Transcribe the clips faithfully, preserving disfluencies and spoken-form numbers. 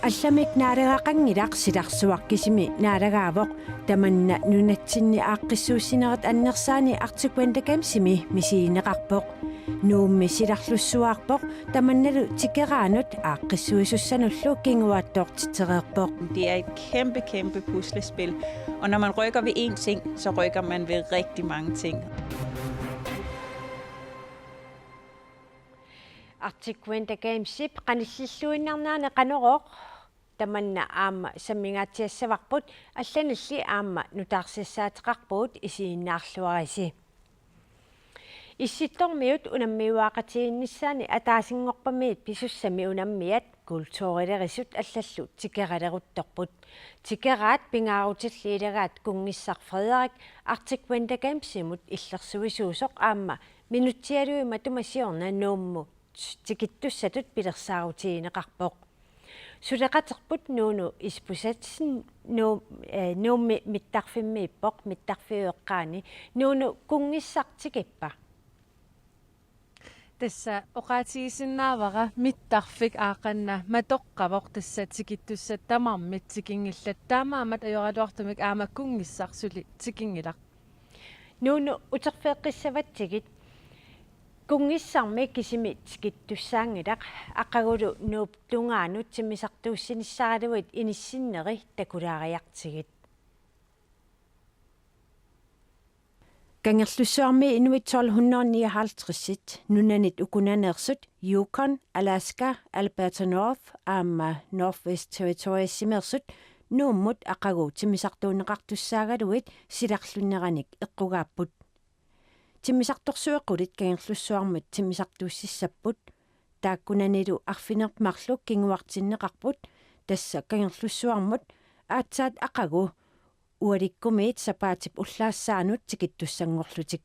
Allamik naalagaqanngilaq, silarsuaq kisimi naalagaavoq. Tamanna nunatsinni aaqqissuussinerit annersaani Arctic Winter Gamesimi misigineqarpoq. Nuummi silarlussuarpoq, tamannalu tikeraanut aaqqissuisussanullu kinguaattoortitsereerpoq. Det er et kæmpe, kæmpe puslespil, og når man rykker ved én ting, så rykker man ved rigtig mange ting. Arctic Winter Gamesip qanillilluinnarnerani Qanorooq tamanna aamma sammingaatsiassavarput, allanilli aamma nutaarsiassaateqarpugut, isiginnaarluarisi. Issittormiut unammiuaaqatigiinnissaanni ataasinngorpamiit pisussami unammiat kulturilerisut allallu tikeraleruttorput. Tikeraat pingaarutillit ilagaat kunngissaq Frederik Arctic Winter Gamesimut illersuisuusoq aamma minutsialuit matuma siorna Nuummut tikittussatut pilersaarutigineqarpoq. Suleqaterput Nuunu Isbosethsen Nuu-, eh, Nuummi mittarfimmiippoq, mittarfiup eqqaani. Nuunu, kunngissaq tikippa? Tassa oqaatigisinnaavara mittarfik aaqqanna matoqqavoq, tassa tikittussat tamarmik tikinngillat. Taamaammat ajoraluartumik aamma kunngissaq suli tikinngilaq. Nuunu, uterfigeqqissavatsigit. Kunngissarmi kisimi tikittussaanngilaq, aqagulu Nuup tungaanut timmisartuussinissaraluit inissinneri takulaariartigit. Kangerlussuarmi inuit tolv hundrede nioghalvtreds nunanit ukunaneersut Yukon, Alaska, Alberta North aamma Northwest Territoriesimeersut Nuummut aqagu timmisartuunneqartussaagaluit silarlunneranik eqqugaapput. Timmisartorsuit qulit Kangerlussuarmut timmisartuussissapput. Taakkunanilu arfineq-marluk kinguartinneqarput, tassa Kangerlussuarmut aatsaat aqagu ualikkumiit sapaatip ullaassaanut tikittussanngorlutik.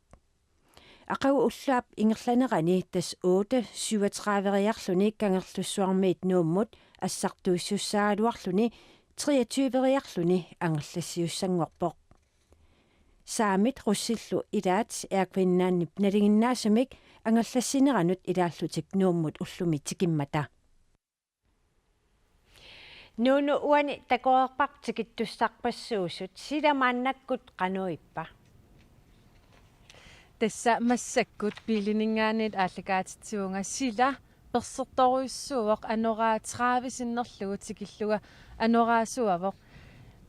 Aqagu ullaap ingerlanerani tassa otte syvogtrediveriarluni Kangerlussuarmiit Nuummut assartuissussaagaluarluni treogtyveriarluni angerlassiussanngorpoq. Saamit russillu ilaat Air Greenlandip nalinginnaasumik angerlassineranut ilaallutik Nuummut ullumi tikimmata. Nuunu, uani takoreerparput tikittussarpassuusut, sila maannakkut qanoq ippa? Tassa massakkut biilininngaanniit aallakaatitsivunga, sila persertorujussuuvoq, anoraa tredive sinnerlugu tikillugu anoraasuavoq.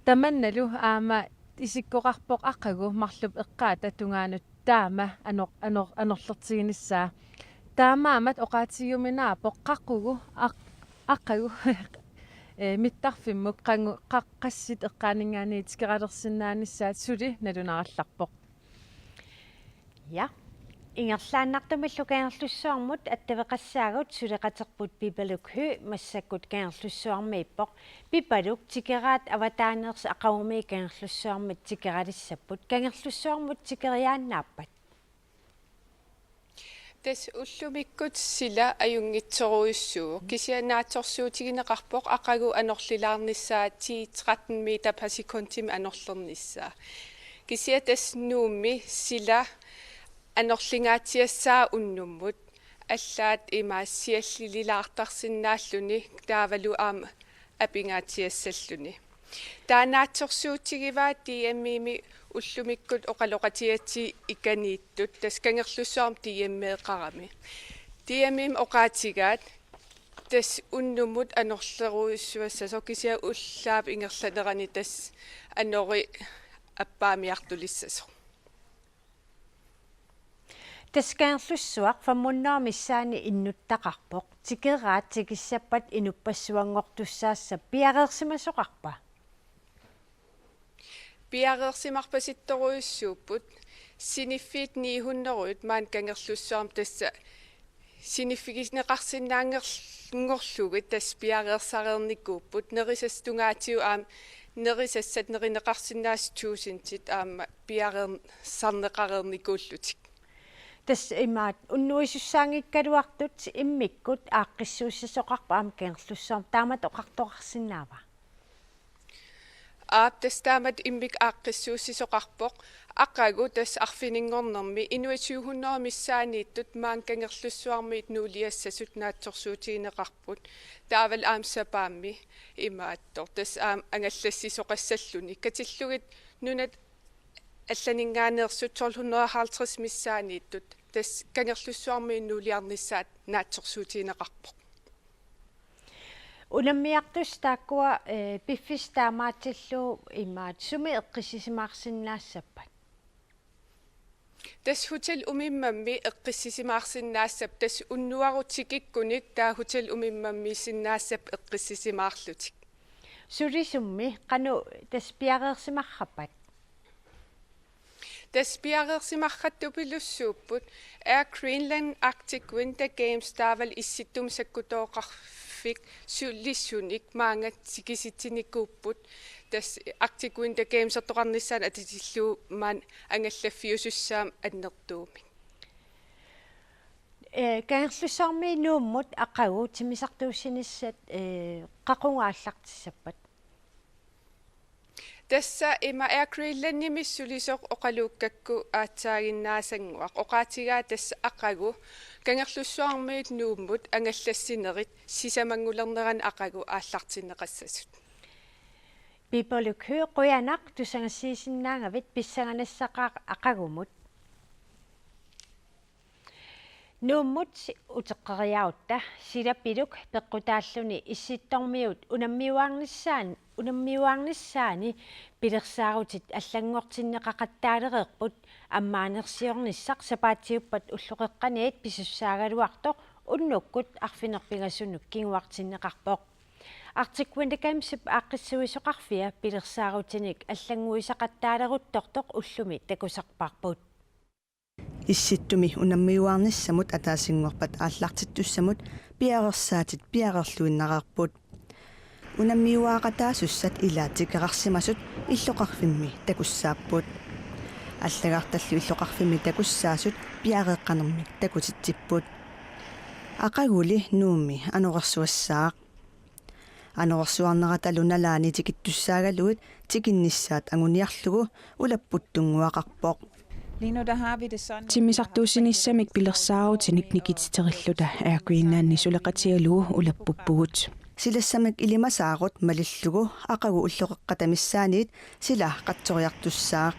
Tamannalu aamma isikkoqarpoq aqagu marluk eqqaata tungaanut taama anor-, anor-, anorlertiginissaa. Taamaammat oqaatigiuminaappoq qaqugu aq-, aqagu, eh, mittarfimmut qangu-, qa-, qassit eqqaaninngaanniit tikeralersinnaanissaat suli nalunarallarpoq. Ja. Ingerlaannartumillu Kangerlussuarmut attaveqassaagut, suleqaterput Pipaluk Høegh, massakkut Kangerlussuarmiippoq. Pipaluk, tikeraat avataaneersut aqagumut Kangerlussuarmut tikeralissapput. Kangerlussuarmut tikeriaannaappat? Tassa ullumikkut sila ajunngitsorujussuuvoq. Kisianni naatsorsuutigineqarpoq aqagu anorlilaarnissaa ti tretten meter per sekundimi anorlernissaa. Kisianni tassa Nuummi sila anorlingaatsiassaaq unnummut, allaat ima siallililaartarsinnaalluni taavalu aamma apingaatsiassalluni. Taava naatsorsuutigivaa D M I-mi ullumikkut oqaloqatigigatsigu ikaniittut, tassa Kangerlussuarmi D M-eqarami. D M I-mi oqaatigaat tassa unnummut anorlerujussuassasoq, kisianni ullaap ingerlanerani tassa anori appaamiartulissasoq. Tassa Kangerlussuaq fem hundrede missaani innuttaqarpoq. Tikeraat tikissappat inuppassuanngortussaassappat piareersimasoqarpa? Piareersimarpasittorujussuupput. Siniffiit ni hundrede maani Kangerlussuarmi tassa siniffigineqarsinnaanngor-, nngorlugit tassa piareersareernikuupput. Nerisassat tungaatigut aamma nerisassat nerineqarsinnaasut tusindit aamma piareersarneqareernikuullutik. Tassa imaat unnuisussaanngikkaluartut immikkut aaqqissuussasoqarpat aamma Kangerlussuarmi, taamatut oqartoqarsinnaava? Aap, tassa taamatut immikkut aaqqissuussisoqarpoq. Aqagu tassa arfininngornermi inuit syv hundrede missaanniittut maanga Kangerlussuarmiit nuuliassasut naatsorsuutigineqarput. Taavalu aamma sapaammi imaattoq. Tassa aamma angallassisoqassalluni. Katillugit nunat allaninngaanneersut tolv hundrede og halvtreds missaanniittut. Tassa Kangerlussuarmiit nuuliarnissaat naatsorsuutigineqarpoq. Unammiartussat taakkua, eh, piffissaq taamaatsillugu imaattoq sumi eqqissisimaarsinnaassappat? Tassa hotel umimmammi eqqissisimaarsinnaassappat, tassa unnuarlu tikikkunik taava hotel umimmammiissinnaassappat eqqissisimaarlutik. Sulisummi qanoq tassa piareersimarrappat? Tassa piareersimarrattupilussuupput. Air Greenland Arctic Winter Games taavalu Issittumi sakkutooqarfik sulisunik maanga tikisitsinikuupput. Tassa Arctic Winter Gamesertoqarnissaanut atatillugu maani angallaffiusussaammat annertuumik. Eh, Kangerlussuarmiit Nuummut aqagu timmisartuussinissat, eh, qaqugu aallartissappat? Tassa ima Air Greenlandimi sulisoq oqaluukkakku aatsaaginnaasannguaq. Oqaatigaa tassa aqagu Kangerlussuarmiit Nuummut angallassinerit sisamanngulernerani aqagu aallartinneqassasut. Pipaluk Høegh, qujanaq tusagassiisinnaagavit, pissanganassaqaaq aqagumut. Nuummut uteqqeriarutta silapiluk peqqutaalluni Issittormiut unammiuaarnissaan-, unammiuaarnissaani pilersaarutit allanngortinneqaqattaalereerput ammaanersiornissaq sapaatiuppat ulloqeqqaniit pisussaagaluartoq unnukkut arfineq-pingasunut kinguartinneqarpoq. Arctic Winter Gamesip aaqqissuisoqarfia pilersaarutinik allannguisaqattaaleruttortoq ullumi takusarparput. Issittumi unammiuaarnissamut ataasinngorpat aallartittussamut piareersaatit piareerluinnareerput. Unammiuaaqataasussat ilaat tikerarsimasut illoqarfimmi takussaapput. Allagartallu illoqarfimmi takussaasut piareeqqanermik takutitsipput. Aqaguli Nuummi anorersuassaaq. Anorersuarneratalu nalaani tikittussaagaluit tikinnissaat anguniarlugu ulapputtunnguaqarpoq. Lige nu, der har vi det sådan, at vi har Timmisartuussinissamik pilersaarutinik nikititerilluta Air Greenlandi suleqatigalugu ulappuppugut. Silassamik ilimasaarut malillugu aqagu ulloqeqqata missaaniit sila qatsoriartussaaq.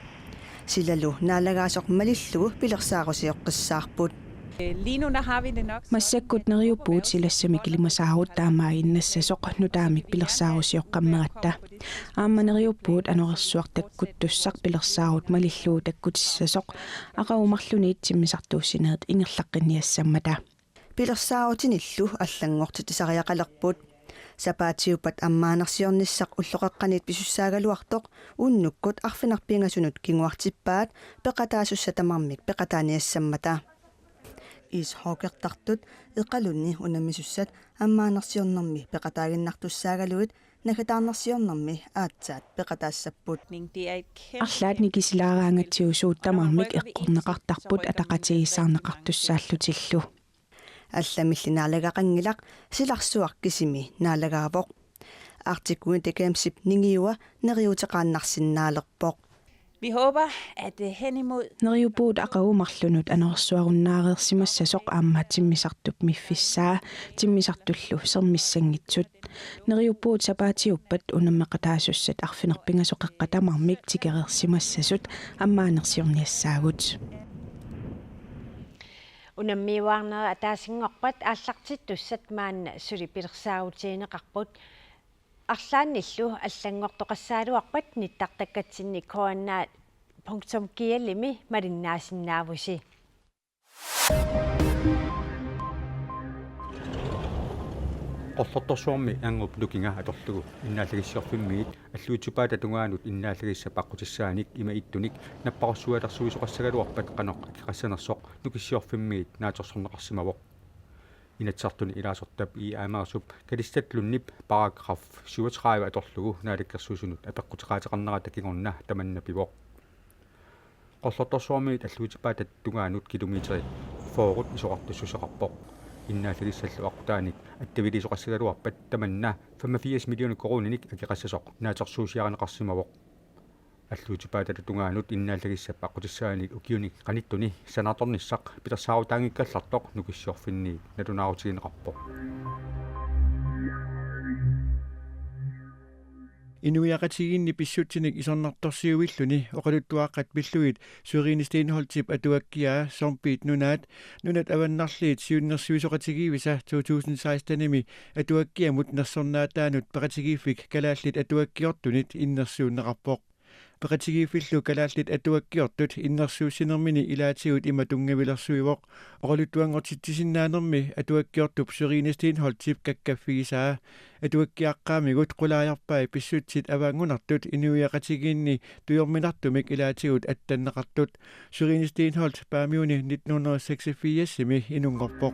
Silalu naalagaasoq malillugu pilersaarusioqqissaarput. Lige nu, der har vi det nok sådan, Massakkut at neriuppugut silassamik ilimasaarut taamaaginnassasoq nutaamik pilersaarusioqqammeratta. Aamma neriuppugut anorersuaq takkuttussaq pilersaarut malillugu takkutissasoq aqagu marlunniit timmisartuussinerit ingerlaqqinniassammata. Pilersaarutinillu allanngortitsisariaqalerput. Sapaatiuppat ammaanersiornissaq ulloqeqqaniit pisussaagaluartoq unnukkut arfineq-pingasunut kinguartippaat peqataasussat tamarmik peqataaniassammata. Iishockeyrtartut Iqalunni unammisussat ammaanersiornermi peqataaginnartussaagaluit naggataarnersiornermi aatsaat peqataassapput. Det er et kæmpe Arlaat nikisilaaraangatsigu suut tamarmik eqqorneqartarput ataqatigiissaarneqartussaallutillu. Allamilli naalagaqanngilaq, silarsuaq kisimi naalagaavoq. Arctic Winter Gamesip ningiua neriuuteqaannarsinnaalerpoq. Vi håber, at, øh, hen imod Neriuppugut aqagu marlunut anorersuarunnaareersimassasoq aamma timmisartup miffissaa, timmisartullu sermissanngitsut. Neriuppugut sapaatiuppat unammeqataasussat arfineq-pingasoqeqqat tamarmik tikereersimassasut ammaanersiorniassaagut. Unammiuaarnerit ataasinngorpat aallartittussat maanna suli pilersaarutigineqarput. Arlaannillu allanngortoqassagaluarpat nittartakkatsinni K N R punktum G L-imi malinnaasinnaagussi. Qerlertorsuarmi Erngup nukinga atorlugu innaallagissiorfimmiit alluitsupaata tungaanut innaallagissap aqqutissaanik ima ittunik napparujussualersuisoqassagaluarpat qanoq akeqassanersoq nukissiorfimmiit naatsorsorneqarsimavoq. Inatsisartuni ilaasortap I A Amersup Kalistat Lundip paragraf syvogtredive atorlugu Naalakkersuisunut apeqquteqaateqarnerata kingorna tamanna pivoq. Qerlertorsuarmiit alluitsupaata tungaanut kilometerit fyrre isorartussuseqarpoq. Innaallagissallu aqqutaanik attaviliisoqassagaluarpat tamanna femogfirs millioner koruuninik akeqassasoq naatsorsuusiarineqarsimavoq. Alluutipaatallu tungaanut innaallagissap aqqutissaanik ukiuni qanittuni sanaartornissaq pilersaarutaanngikkallartoq Nukissiorfinni nalunaarutigineqarpoq. Inuiaqatigiinni pissutsinik isornartorsiuilluni oqaluttuaqqat pillugit Sørine Steenholdtip atuakkiaa Zombiet Nunaat, nunat avannarliit siunnersuisoqatigiivisa to tusind seksten-imi atuakkiamut nersornaataanut peqatigiiffik Kalaallit Atuakkiortunit innersuunneqarpoq. Peqatigiiffillu Kalaallit Atuakkiortut innersuussinermini ilaatigut ima tunngavilersuivoq oqaluttuanngortitsisinnaanermi atuakkiortup Sørine Steenholdtip kakkaffigisaa. Atuakkiaqqaamigut qulaajarpai pissutsit avaanngunartut inuiaqatigiinni tujorminartumik ilaatigut attanneqartut. Sørine Steenholdt Paamiuni nitten hundrede og seksogfirs-imi inunngorpoq.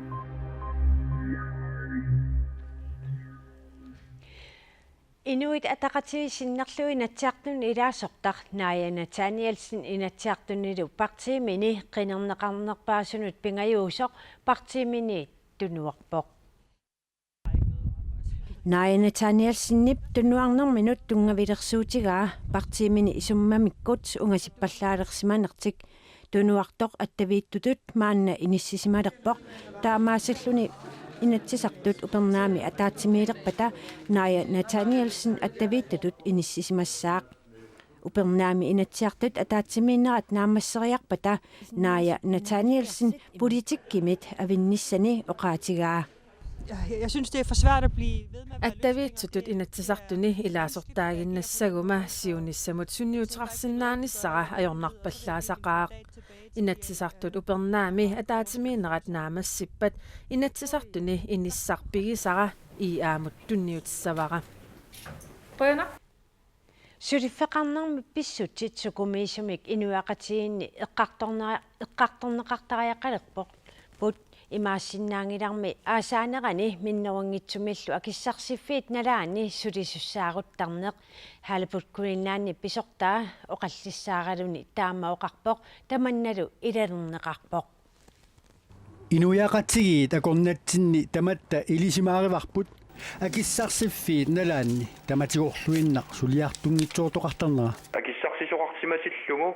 Inuit Ataqatigiit sinnerlugit Inatsisartuni ilaasortaq Naaja Nathanielsen Inatsisartunilu partiimini qinerneqarnerpaasunut pingajuusoq partiimini tunuarpoq. Naaja Nathanielsenip tunuarnerminut tunngavilersuutigaa partiimini isummamikkut ungasippallaalersimanertik tunuartoq attaviitsutut maanna inissisimalerpoq, taamaasilluni Inatsisartut upernaami ataatsimiilerpata Naaja Nathanielsen attaviitsutut inissisimassaaq. Upernaami Inatsisartut ataatsimiinnerat naammasseriarpata Naaja Nathanielsen politikkimit avinnissani oqaatigaa. Jeg, jeg synes, det er for svært at blive ved med at være løsgænger. Attaviitsutut Inatsisartuni ilaasortaaginnassaguma siunissamut sunniuteqarsinnaanissara ajornarpallaasaqaaq. Inatsisartut upernaami ataatsimiinnerat naammassippat Inatsisartuni inissaq pigisara I A-mut tunniutissavara. Qujanaq. Suliffeqarnermi pissutsit sukumiisumik inuiaqatigiinni eqqartornera-, eqqartorneqartariaqalerput. Put imaassinnaanngilarmi aasaanerani minnerunngitsumillu akissarsiffiit nalaanni sulisussaaruttarneq. Halibut Greenlandip pisortaa oqallissaaraluni taama oqarpoq, tamannalu ilalerneqarpoq. Inuiaqatigiit akornatsinni tamatta ilisimaarivarput akissarsiffiit nalaanni tamatigorluinnaq suliartunngitsoortoqartarnera. Akissarsisoqarsimatillugu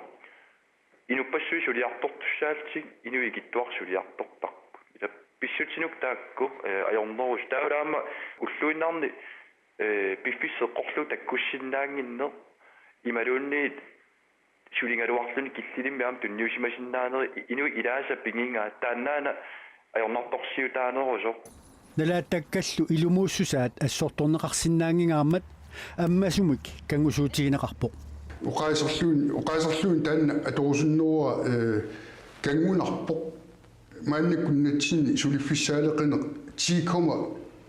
inuppassuit suliartortussaallutik inuit ikittuartut suliartortarput. Ila pissutsinut taakku, eh, ajornerusut taava aamma ulluinnarni, eh, piffissaq eqqorlugu takkussinnaannginneq imaluunniit suligaluarluni killilimmi aamma tunniusimasinnaaneri inuit ilaasa pigigaat taannaana ajornartorsiutaanerusoq. Nalaattakkallu ilumuussusaat assortorneqarsinnaanngingaarmat ammasumik kanngusuutigineqarpoq. Oqaaserluun-, oqaaserluun taanna atorusunnerua, eh, kanngunarpoq. Maannakkut nunatsinni suliffissaaleqineq ti komma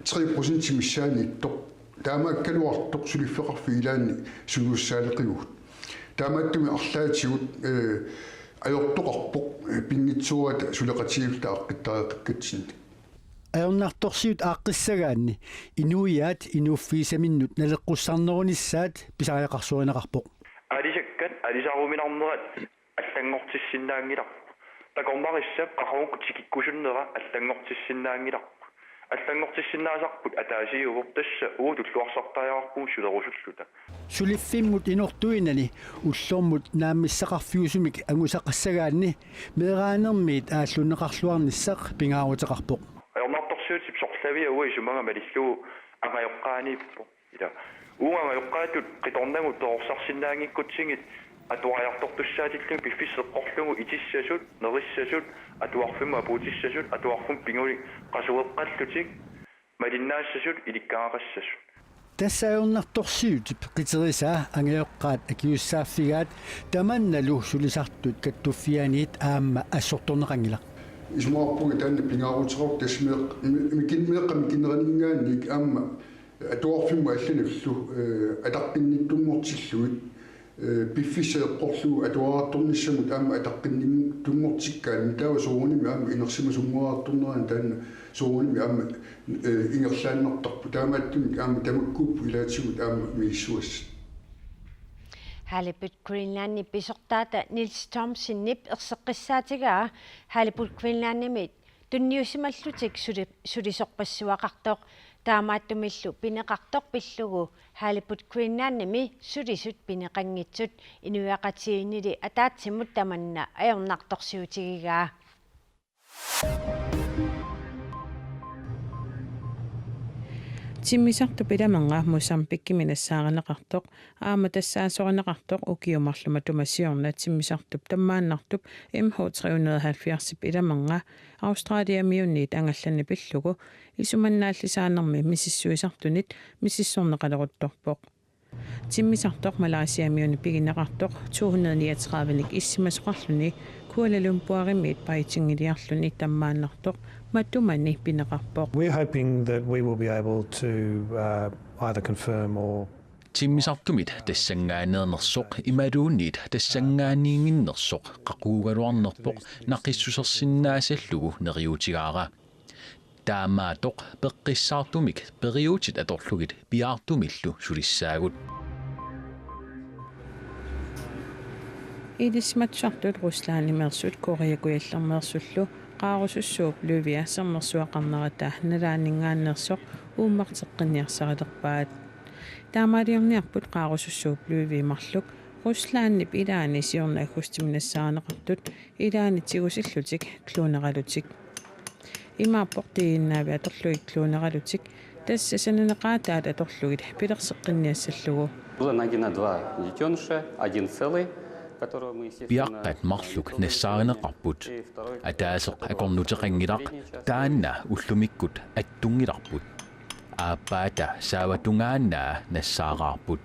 tre procent missaaniittoq. Taamaakkaluartoq suliffeqarfik ilaanni sungiussaaleqivugut. Taamaattumik arlaatigut, eh, ajortoqarpoq, eh, pinngitsoorata suleqatigiilluta aaqqittariaqakkatsinnik. Ajornartorsiut aaqqissagaanni inuiaat inuuffigisaminnut naleqqussarnerunissaat pisariaqarsorineqarpoq. Aalisakkat, aalisaruminarnerat allanngortissinnaanngilarput. Takornarissap qaqugukkut tikikkusunnera allanngortissinnaanngilarput. Allanngortissinnaasarput ataasiuvoq, tassa uagut tulluarsartariaqarpugut sulerusulluta. Suliffimmut inortuinani ullormut naammissaqarfiusumik angusaqassagaanni meeraanermiit aallunneqarluarnissaq pingaaruteqarpoq. Ajornartorsiutip sorlavia uanga isumaga malillugu angajoqqaaniippoq. Ila uunga angajoqqaatut qitornagut torersarsinnaanngikkutsigit atuariartortussaatillugit piffissaq eqqorlugu itissasut, nerissasut, atuarfimmut apuutissasut, atuarfimmut pingunik qasueqqallutik, malinnaassasut, ilikkagaqassasut. Tassa ajornartorsiutip qiterisaa angajoqqaat akisussaaffigaat tamannalu sulisartut kattuffianiit aamma assortorneqanngilaq. Isumaqarpunga taanna pingaaruteqarpoq tassa meeq-, mi-, mikin-, meeqqat mikineraninngaanniit aamma atuarfimmut allanullu, eh, ataqqinnittunngortillugit, eh, piffissaq eqqorlugu atuariartornissamut aamma ataqqinninnittunngortikkaanni taava soorunami aamma inersimasunngoreertornerani taanna soorunami aamma, eh, ingerlaannartarpoq. Taamaattumik aamma tamakkuupput ilaatigut aamma misissugassat. Halibut Greenlandip pisortaata Niels Thomsenip erseqqissaatigaa Halibut Greenlandimit Tunniusimallutik suli-, sulisorpassuaqartoq, taamaattumillu pineqartoq pillugu Halibut Greenlandimi sulisut pineqanngitsut inuiaqatigiinnili ataatsimut tamanna ajornartorsiutigigaa. Timmisartup ilamernga Mozambiquemi nassaarineqartoq aamma tassaasorineqartoq ukiut marluk matuma siorna timmisartup tammaannartup M H tre hundrede og halvfjerdsip ilamernga Australiamiunniit angallanneq pillugu isumannaallisaanermi misissuisartunit misissorneqaleruttorpoq. Timmisartoq Malaysiamiunit pigineqartoq to hundrede niogtredivenik issimasoqarluni Kuala Lumpurimiit Beijinngiinnarluni tammaannartoq matumani pineqarpoq. We're hoping that we will be able to, uh, either confirm or Timmisartumit tassanngaanneernersoq imaluunniit tassanngaanniinnginnersoq qaqugugaluarnerpoq naqissusersinnaasallugu neriuutigaara. Taamaattoq peqqissaartumik periuutit atorlugit piaartumillu sulissaagut. Ilisimatusartut Ruslandimeersut Korea Kujallermeersullu qaarusussuup Løvia sermersuaqarnerata nalaaninngaanneersoq uummarteqqinniarsarilerpaat. Taamaaliorniarput qaarusussuup Løvia marluk Ruslandip ilaani siorna aggustimi nassaarineqartut ilaanni tigusillutik klooneralutik. Imaappoq D N A-vit atorlugit klooneralutik, tassa sananeqaataat atorlugit pilerseqqinniassallugu. Было найдено два детёныша, один целый, которого мы, естественно, Piaqqat marluk nassaarineqarput. Ataaseq akornuteqanngilaq, taanna ullumikkut attunngilarput. Aappaata saava tungaannaa nassaaraarput.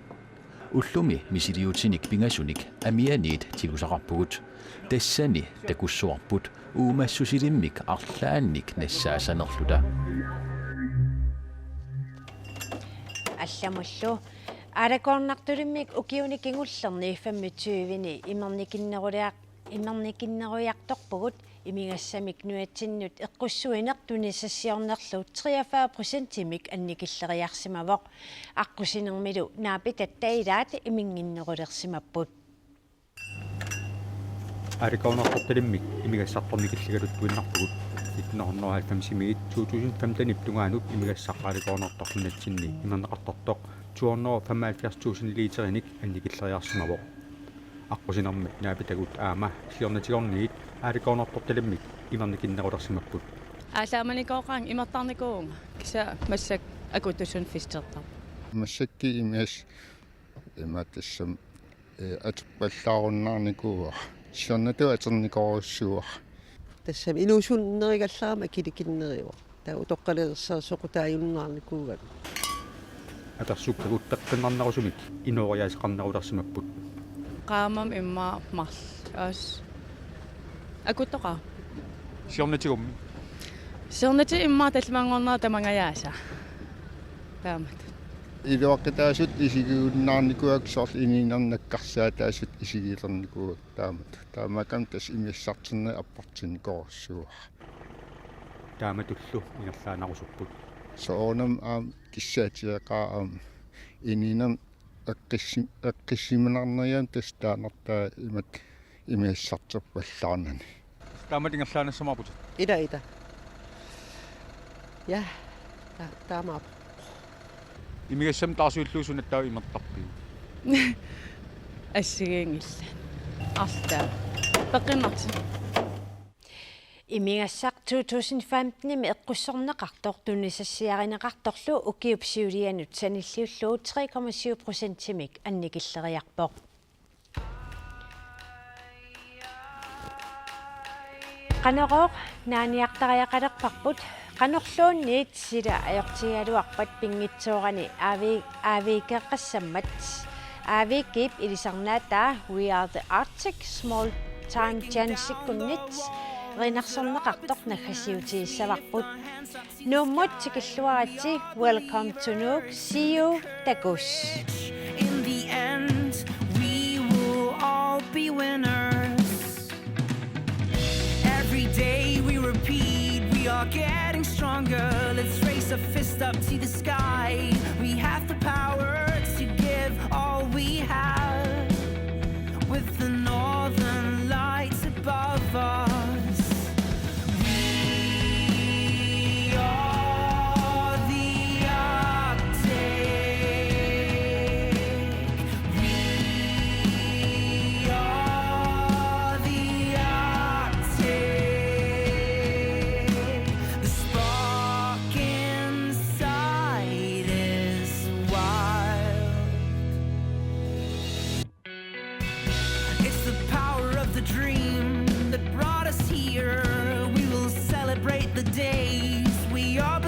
Ullumi misiliutinik pingasunik amianiit tigusaqarpugut. Tassani takussuarput uumassusilimmik arlaannik nassaasanerluta. Allamullu. Aalakoornartulimmik ukiuni kingullerni femogtyveni imernikinneruliaq-, imernikinneruiartorpugut. Imigassamik nunatsinnut eqqussuineq tunisassiornerlu treogfyrre procentimik annikilleriarsimavoq. Aqqusinermilu naapitatta ilaat iminnginnerulersimapput. Aalakoornartortalimmik imigassartarnikilligaluttuinnarpugut. Nitten hundrede og halvfemsimiit to tusind femtenip tungaanut imigassaq aalakoornartoq nunatsinni imerneqartartoq to hundrede og femoghalvfjerds tusind literinik annikilleriarsimavoq. Aqqusinermit naapitagut aamma siornatigorniit aalakoornartortalimmik imernikinnerulersimapput. Aallaamanikuugaanga imertarnikuuvunga, kisianni massakkut akutussunik fistertarpoq. Massakkut imaas-, imaattussaq, eh, atorpallaarunnaarnikuuara. Siornatigut atornikorujussuuara. Tassami inuusunnerugallarama akilikinneruara. Taava utoqqalinersaat soqutaajunnaarnikuugami. Apersukkagut peqqinnarnerusumik inooriaaseqarnerulersimapput. Qaammat immaqa marluk. As. Akuttoqaaq. Siornatigummi. Siornatigut immaqa tallimanngornera tamangajaasa. Taamatut. Iluaqutaasut isigiunnaarnikuuakka, soorlu inuunermi nakkarsaataasut isigilernikuuakka taamatut. Taamaakkami tassa imigassartarnerit appartinnikorujussuuara. Taamatullu ingerlaannarusupput. Soorunami aamma kissaatigeqaara aamma inuunermi eqqissi-, eqqissiminarneriarluni tassa taannartaa imatut imigassarterpallaarnani. Taamatut ingerlaannassamaarputit? Ila, ila. Ja, ta-, taamaappoq. Imigassamik taarsiullugu sunattaaq imertarpigit? Assigiinngillat. Arlaat. Peqqinnartoq. Imigassaq to tusind femtenimi eqqussorneqartoq tunisassiarineqartorlu ukiup siulianut sanilliullugu tre komma syv procentimik annikilleriarpoq. Qanorooq naaniartariaqalerparput, qanorluunniit sila ajortigigaluarpat pinngitsoorani aavi-, aaviikeqqassammat. Aaviikkiip ilisarnaataa We Are the Arctic Small Time Change-ikkunnit erinarsorneqartoq naggasiutigissavarput. Nuummut tikilluaritsi, welcome to Nuuk, see you, takuss. In the end, we will all be winners. Every day we repeat, we are getting stronger. Let's raise a fist up to the sky. We have the power to give all we have. With the northern lights above us, we Days we all